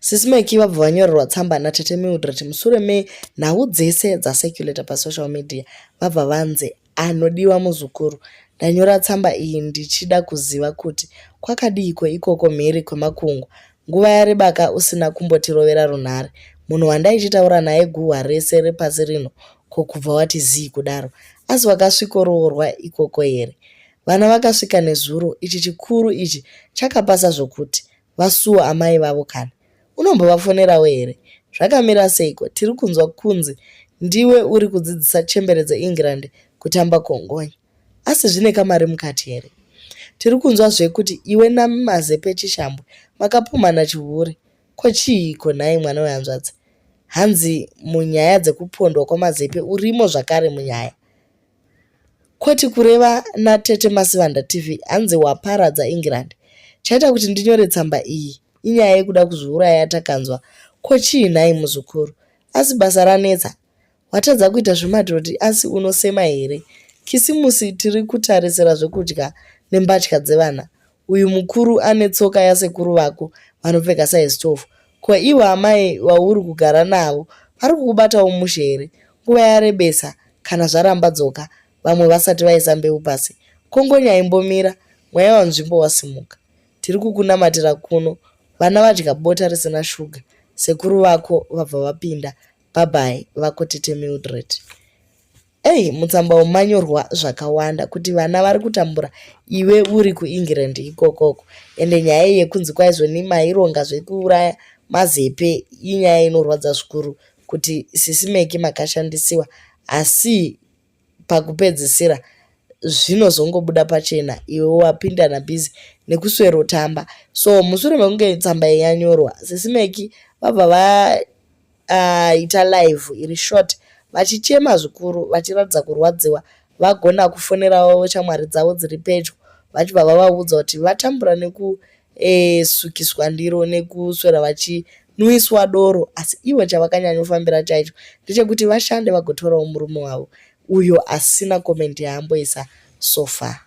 Sisi Meki vabva vanyorerwa tsamba natete Mildred mushure menhau dzese dzacirculator pasocial media vabva vanzi anodiwa muzukuru. Ndanyora tsamba iyi ndichida kuziva kuti kwakadiiko ikoko mhiri kwemakungwa. Nguva yarebaka usina kumbotirovera runhare. Munhu wandaichitaura naye guhwa rese repasi rino ko kubva wati zii kudaro. Asi wakasvikoroorwa ikoko here? Vana vakasvika nezuro, ichi chikuru ichi chakapasa zvokuti. Vasuwa amai vavo kani. Unombovafonerawo here? Zvakamira seiko? Tiri kunzwa kunzi ndiwe uri kudzidzisa chembere dzeEngland kutamba kongonya. Asi zvine kamari mukati here? Tiri kunzwa zve kuti iwe naMazepe Chishambwe makapumhana chihure. Ko chiiko nhai mwana wehanzvadzi? Hanzi munyaya dzekupondwa kwaMazepe urimo zvakare munyaya. Kwoti kureva natete Masivanda TV hanzi waparadza England. Chaita kuti ndinyore tsamba iyi inyaya yekuda kuzviuraya yatakanzwa. Ko chii nhai muzukuru? Asi basa ranetsa? Watadza kuita zvemadhodhi asi unosema here? Kisimusi tiri kutarisira zvekudya nembatya dzevana. Uyu mukuru ane tsoka yasekuru vako vanopfeka size 12. Ko ivo amai vauri kugara navo vari kukubatawo mushe here? Nguva yarebesa kana zvaramba dzoka vamwe vasati vaisa mbeu pasi. Kongonya imbomira, mweya wanzvimbo wasimuka. Tiri kukunamatira kuno. Vana vadya bota risina shuga. Sekuru vako vabva vapinda. Bye bye vako tete Mildred. Ei mutsamba umu manyorwa zvakawanda kuti vana vari kutambura iwe uri kuEngland ikokoko. Ende nyaya iyi yekunzi kwaizoni maironga zvekuuraya mazepe inyaya inorwadza zvikuru kuti sisi Meki makashandisiwa asi pakupedzisira zvinozongobuda pachena iwe wapindana busy nekuswerotamba. So mushure mekunge tsamba iyi yanyorwa sisi Meki vabva vaita live iri short vachichema zvikuru vachiratidza kurwadziwa. Vagona kufonerawo shamwari dzavo dziri pedyo vachibva vavaudza kuti vatambura nekusukiswa ndiro nekuswera vachinwiswa doro asi ivo chavakanyanyofambira chaicho ndechekuti vashande vagotorawo murume wavo uyo asina comment yaamboisa so far.